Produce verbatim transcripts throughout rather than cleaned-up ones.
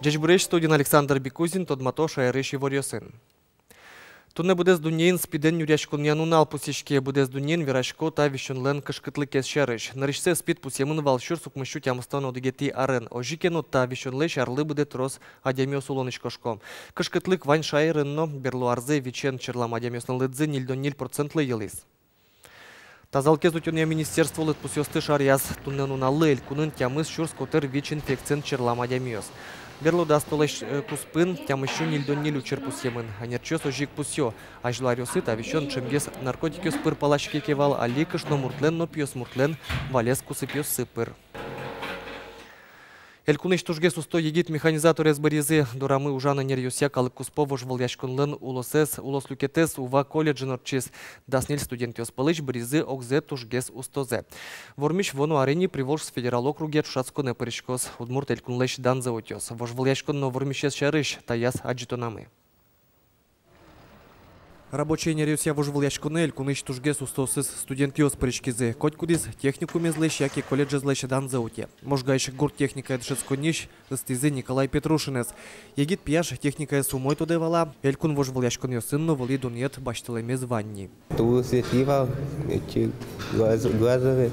Ӟечбуресь! Студиын Александр Бекузин. Тодмато шаерысь иворъёсын. Туннэ быдэс дуннеын СПИДэн нюръяськонъя нунал пусйиське. Быдэс дуннеын верасько та висёнлэн кышкытлыкез сярысь. Нырысьсэ СПИД пусъемын вал сюрс укмыссю тямыстон одӥгетӥ арын. Озьы ке но, та висёнлэсь арлы быдэ трос адямиос улонысь кошко. Кышкытлык вань шаерын но. Берло арзэ вичен черлам адямиослэн лыдзы ньыльдон ньыль процентлы йылӥз. Тазалыкез утёнъя министерство лыдпусъёсты шараяз. Туннэ нуналлы элькунын тямыс сюрс котыр вич инфекциен черлам адямиос. Берло дас толэзь, э, куспын тямыссю ньыльдон ньыль учыр пусъемын. Ӧнерчиос озьы ик пусъё: азьло аръёсы та висён ӵемгес наркотикъёс пыр палаське ке вал, али кышномуртлэн но пиосмуртлэн валес кусыпъёссы пыр. Элькунысь тужгес усто егит механизаторез быръизы. Дорамы ужан ӧнеръёсъя калык куспо вожвылъяськонлэн улосэз, улос люкетэз Ува колледжын ортчиз. Дас ньыль студентъёс пӧлысь быръизы огзэ тужгес устозэ. Вормись вуоно аре ни Приволжск федерал округъя ӵошатсконэ пыриськоз, Удмурт Элькунлэсь данзэ утёз. Вожвылъяськон но вормисез сярысь таяз адӟытонамы. Рабочей ӧнеръёсъя вожвылъяськонэ элькунысь тужгес устоосыз студентъёс пыриськизы. Котькудӥз техникумезлэсь яке колледжезлэсь данзэ утё. Можгаысь гурт техникая дышетсконниысь ыстӥзы Николай Петрушинэз. Егит пияш техникаез умой тодэ вал, а элькун вожвылъяськонъёсын но вылӥ дунъет басьтылэмез вань ни. Тулыс ветлӥ вал, эти глаз-, глазовый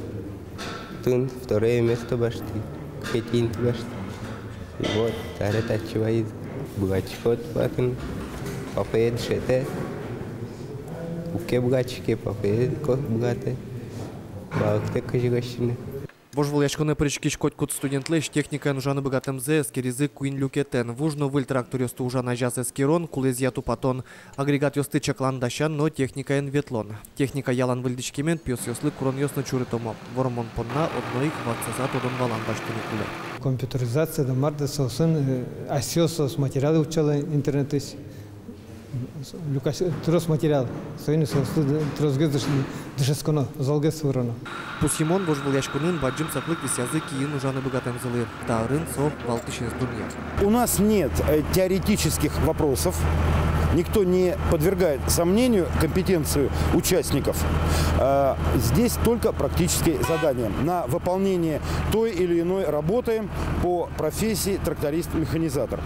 тын второе место басьтӥ, кыкетӥ инты басьтӥ. И вот, табере татчы вайиз. Быгатӥсько татын, папае дышетэ. Уг ке быгатӥськы, папае ко-, быгатэ. Валэктэ, кызьы лэсьтыны. Вожвылъяськонэ пыриськись котькуд студентлэсь техникаен ужаны быгатэмзэ эскеризы куинь люкетэн: вуж но выль тракторъёсты ужан азяз эскерон, кулэезъя тупатон, агрегатъёсты чаклан-дасян но техникаен ветлон. Техника ялан выльдӥськемен пиосъёслы куронъёс но чурытомо. Вормон понна одно ик ватсаса тодон-валан басьтыны кулэ. Компьютеризация да мар да, соосын, э, асьсэос соос материал утчало интернетысь. Люкась, трос материал. Соин ик соосты д-, тросгес дыш-, дышетсконо, ӧзолгес выроно. Пусйымон, вожвылъяськонын бадӟым саклык висъязы киын ужаны быгатэмзылы. Та арын со валтӥсез дунъет. У нас нет, э, теоретических вопросов. Никто не подвергает сомнению компетенцию участников. Э, здесь только практические задания на выполнение той или иной работы по профессии тракторист-механизатор.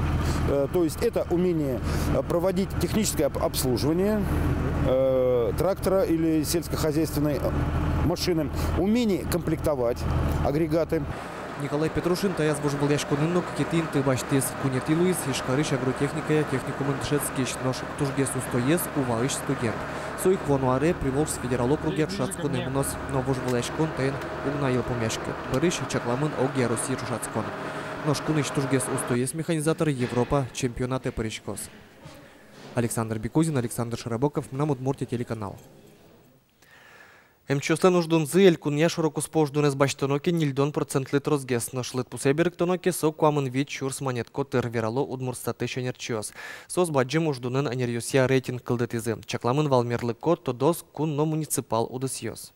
Э, то есть это умение, э, проводить техническое об-, обслуживание, э, трактора или сельскохозяйственной, э, машины, умение комплектовать агрегаты. Николай Петрушин таяз вожвылъяськонын но кыкетӥ инты басьтӥз. Куинетӥ луиз Ижкарысь агротехникая техникумын дышетскись, нош тужгес устоез — Уваысь студент. Со ик вуоно аре Приволжск федерал округъя ӵошатсконэ мыноз, но вожвылъяськон таин уг на йылпумъяськы. Бӧрысь чакламын огъяроссия ӵошатскон. Нош кунысь тужгес устоез механизатор Европа чемпионатэ пыриськоз. Александр Бекузин, Александр Широбоков, «Мынам Удмуртие» телеканал. Эмчиослэн уждунзы элькунъя шоро-куспо уждунэз басьтоно ке, ньыльдон процентлы тросгес, нош лыдпусэ берыктоно ке, со куамын вить сюрс манет котыр, верало Удмуртстатысь ӧнерчиос. Соос бадӟым уждунэн ӧнеръёсъя рейтинг кылдытӥзы. Чакламын вал мерлыко, тодос, кун но муниципал удысъёс.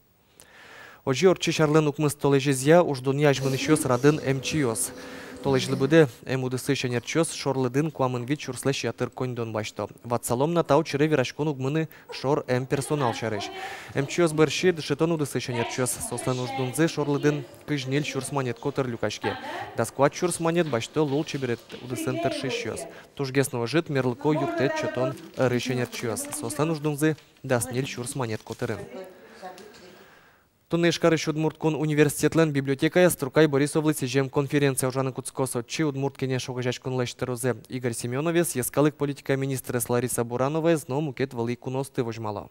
Озьы ортчись арлэн укмыс толэзезъя уждунъя азьмынӥсьёс радын эмчиос. Толэзьлы быдэ эмудысысь ӧнерчиос шорлыдын куамын вить сюрслэсь ятыр коньдон басьто. Ватсалом на, та учыре вераськон уг мыны шор эмперсонал сярысь. Эмчиос бӧрсьы дышетон удысысь ӧнерчиос. Соослэн уждунзы шорлыдын кызь ньыль сюрс манет котыр люкаське. Дас куать сюрс манет басьто лулчеберет удысын тыршисьёс. Тужгес но ӧжыт мерлыко юрттэт сётон ӧрысь ӧнерчиос. Соослэн уждунзы дас ньыль сюрс манет котырын. Туннэ Ижкарысь Удмурт кун университетлэн библиотекаяз Трокай Борисовлы сӥзем конференция ужаны кутскоз. Отчы Удмурт Кенеш огазеяськонлэсь тӧрозэ Игорь Семёновез, йӧскалык политикая министрез Лариса Бурановаез но мукет вылӥ куноосты возьмало.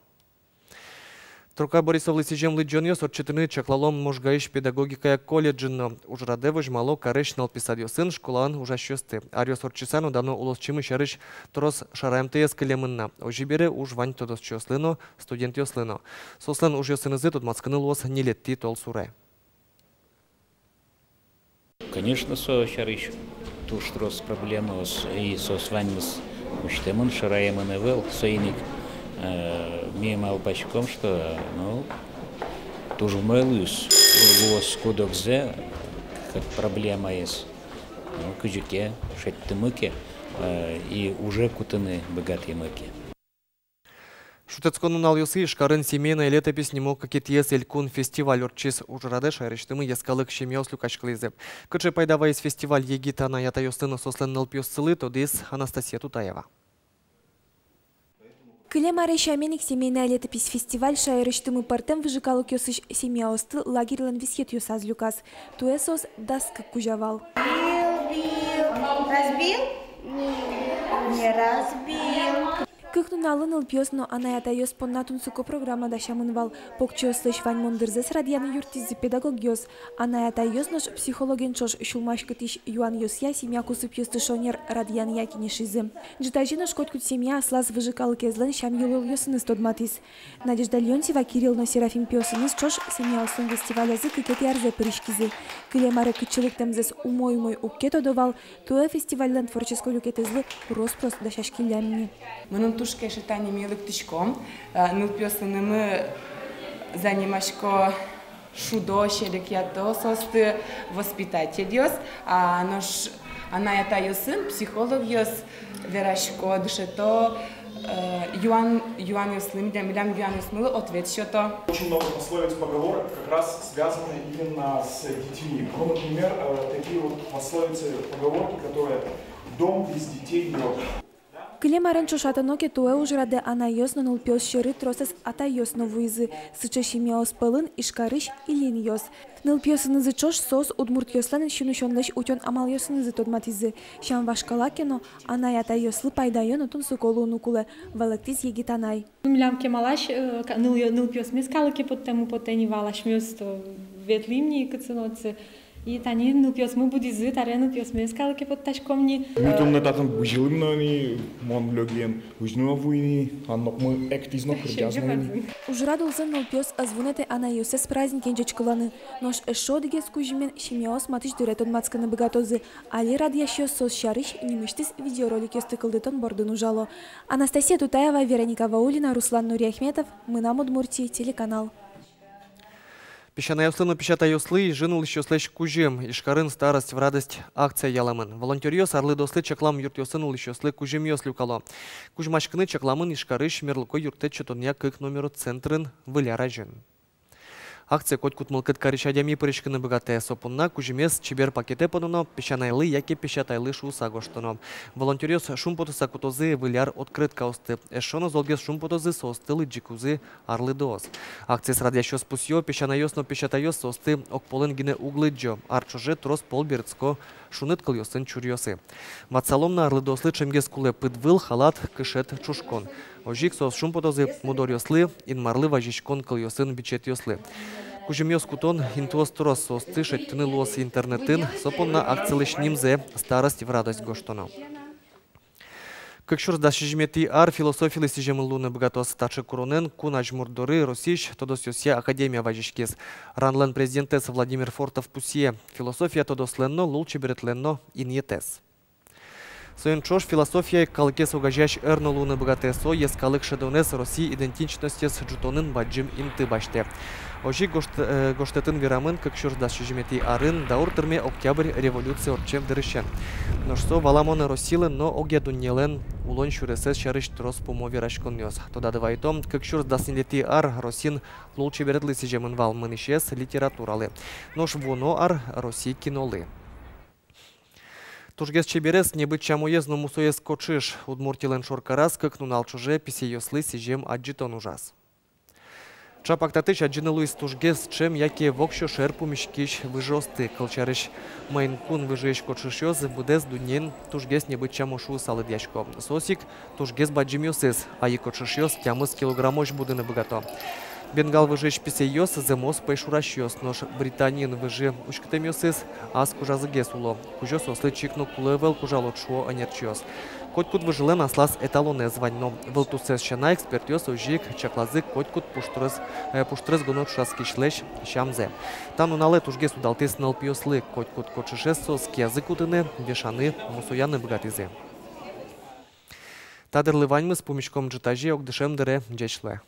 Трокай Борисовлы сӥзем лыдӟонъёс ортчытыны чаклалом Можгаысь педагогикая колледжын но. Ужрадэ возьмало карысь нылпи садъёсын, школаын ужасьёсты. Аръёс ортчыса но дано улосчимы сярысь трос шараямтэез кылемын на. Озьы бере, уж вань тодосчиослы но, студентъёслы но. Соослэн ужъёсынызы тодматскыны луоз ньылетӥ толсуре. Конечно, со сярысь туж трос проблемаос, и соос ваньмыз усьтэмын, шараямын ӧвӧл. Соин ик, э, ми малпаськом, что, ну, туж умой луоз, луоз куд-огзэ Проблемаез, ну, кызьы ке шедьтӥмы ке, э, и уже кутыны быгатӥмы ке. Шутэтскон нуналъёсы Ижкарын «Семейная летопись» нимо кыкетӥез элькун фестиваль ортчиз. Ужрадэ шаерысьтымы йӧскалык семьяос люкаськылӥзы. Кыӵе пайда вайиз фестиваль егит анай-атайёслы но соослэн нылпиоссылы, тодӥз Анастасия Тутаева. Кылем аре сямен ик «Семейная летопись» фестиваль шаерысьтымы пӧртэм выжыкалыкъёсысь семьяосты лагерьлэн висъетъёсаз люказ. Туэ соос дас кык кузя вал. Бил, бил. Разбил? Не разбил. Кык нуналлы нылпиос но анай-атайёс понна тунсыко программа дасямын вал. Покчиослэсь ваньмон дырзэс радъяны юрттӥзы педагогъёс. Анай-атайёс нош психологен ӵош сюлмаськытӥсь юанъёсъя семья кусыпъёсты шонер радъянъя кенешизы. Ӝытазе нош котькуд семья аслаз выжыкалыкезлэн сям-йылолъёсыныз тодматӥз. Надежда Леонтьева Кирилл но Серафим пиосыныз ӵош семьяослэн фестивалязы кыкетӥ арзэ пыриськизы. Кылем аре кытчы лыктэмзэс умой-умой уг ке тодо вал, туэ фестивальлэн творческой люкетэзлы рос-прос дасяськиллям ини. Мыным туж кельше, тани ми лыктӥськом, э, нылпиосынымы занимасько, шудо, серекъято соосты воспитательёс, а нош анай-атайёсын психологъёс верасько, дышето, э, юан, юанъёслы, милям, милям юанъёсмылы ответ сёто. Очень много пословиц, поговорок как раз связаны именно с детьми. Ну, например, э, такие вот пословицы, поговорки, которые: «Дом без детей мёртв». Кылем арен ӵошатоно ке, туэ ужрадэ анайёс но нылпиос сьӧры тросэз атайёс но вуизы. Сыӵе семьяос пӧлын Ижкарысь Ильинъёс. Нылпиосынызы ӵош соос удмуртъёслэн синусёнлэсь утён амалъёсынызы тодматӥзы. Сям вашкала ке но, анай-атайёслы пайдаё но тунсыко луыны кулэ, валэктӥз егит анай. Милям кемалась, э, ка-, ныл-, нылпиосмес калыке поттэммы потэ ни вал, асьмеос то ветлӥм ни кытчы но отчы. И тани нылпиосмы будӥзы, табере нылпиосмес калыке поттаськом ни. Ми туннэ татын бызьылӥм но ни, мон лёгиен узьыны но вуи ни, аннокмы эктӥз но, кырӟаз но ни. Ужрад улсын нылпиос ӧз вунэтэ анайёссэс праздникен ӟечкыланы. Нош эшшо одӥгез кузьымен семьяос матысь дыре тодматскыны быгатозы. Али радъясьёс соос сярысь нимысьтыз видеороликъёсты кылдытон бордын ужало. Анастасия Тутаева, Вероника Ваулина, Руслан Нуриахметов, «Мынам Удмуртие» телеканал. Песянайёслы но песятайёслы Ижын улӥсьёслэсь кузьым. Ижкарын «Старость в радость» акция ялэмын. Волонтёръёс арлыдоослы чаклам юртъёсын улӥсьёслы кузьымъёс люкало. Кузьмаськыны чакламын Ижкарысь мерлыко юрттэт сётонъя кык номеро центрын Выль ар азьын. Акцие котькуд мылкыд карись адями пыриськыны быгатэ. Со понна кузьымез чебер пакетэ пононо, песянайлы яке песятайлы шуыса гожтоно. Волонтёръёс шумпотыса кутозы Выль ар открыткаосты. Эшшо но золгес шумпотозы соосты лыдӟыкузы арлыдоос. Акциез радъясьёс пусъё: песянайёс но песятайёс соосты огполэн гинэ уг лыдӟо. Ар ӵоже трос пол берытско шуныт кылъёсын чуръёсы. Ватсалом на: арлыдоослы ӵемгес кулэ пыдвыл, халат, кышет, ӵушкон. Озьы ик соос шумпотозы мудоръёслы, Инмарлы вазиськон кылъёсын бичетъёслы. Кузьымъёс кутон интыос трос, соосты шедьтыны луоз интернетын. Со понна акцилэсь нимзэ «Старость в радость» гожтоно. Кык сюрс дас сизьыметӥ ар философилы сӥземын луыны быгатоз. Таӵе куронэн Кун азьмурт доры Россиысь тодосъёсъя академия вазиськиз. РАНлэн президентэз Владимир Фортов пусъе: философия тодослэн но, лулчеберетлэн но инъетэз. Соин ӵош философия калыкез огазеясь ӧр но луыны быгатэ. Со йӧскалык шӧдонэз, Россия идентичностез ӝутонын бадӟым инты басьтэ. Озьы гожт-, э, гожтэтын верамын: кык сюрс дас сизьыметӥ арын даур тырме Октябрь революция ортчем дырысен. Нош со валамон Россилэн но огъя дуннелэн улон сюресэз сярысь трос пумо вераськонъёс. Тодады вайытом: кык сюрс дас ньылетӥ ар Россиын лулчеберетлы сӥземын вал, мынӥсез — литературалы. Нош вуоно ар — Россия кинолы. Тужгес чеберез, небыт сямоез но мусоез кочыш. Удмуртилэн шоркараз кык нунал ӵоже писэйёслы сӥзем адӟытон ужаз. Чапак татысь адӟыны луиз тужгес ӵем яке воксё шер пумиськись выжыосты. Кылсярысь, Мейн-кун выжыысь кочышъёс быдэс дуннеын тужгес небыт сямо шуыса лыдъясько. Соос ик тужгес бадӟымъёсыз, айы кочышъёс тямыс килограммозь будыны быгато. Бенгал выжыысь писэйёс зэмос пӧйшурасьёс, нош Британиын выжы уськытэмъёсыз ас кужазыгес уло. Кузё соослы чик но кулэ ӧвӧл кужалод, шуо ӧнерчиос. Котькуд выжылэн аслаз эталонэз вань но. Вылтусэз сяна, экспертъёс озьы ик чаклазы котькуд пуштрос, э, пуштрос гоно ӵошатскисьлэсь сямзэ. Та нуналэ тужгес удалтӥз нылпиослы. Котькуд кочышез соос киязы кутыны, вешаны, мусояны быгатӥзы. Та дырлы ваньмыз. Пумиськом ӝытазе ог дышем дыре. Ӟеч луэ.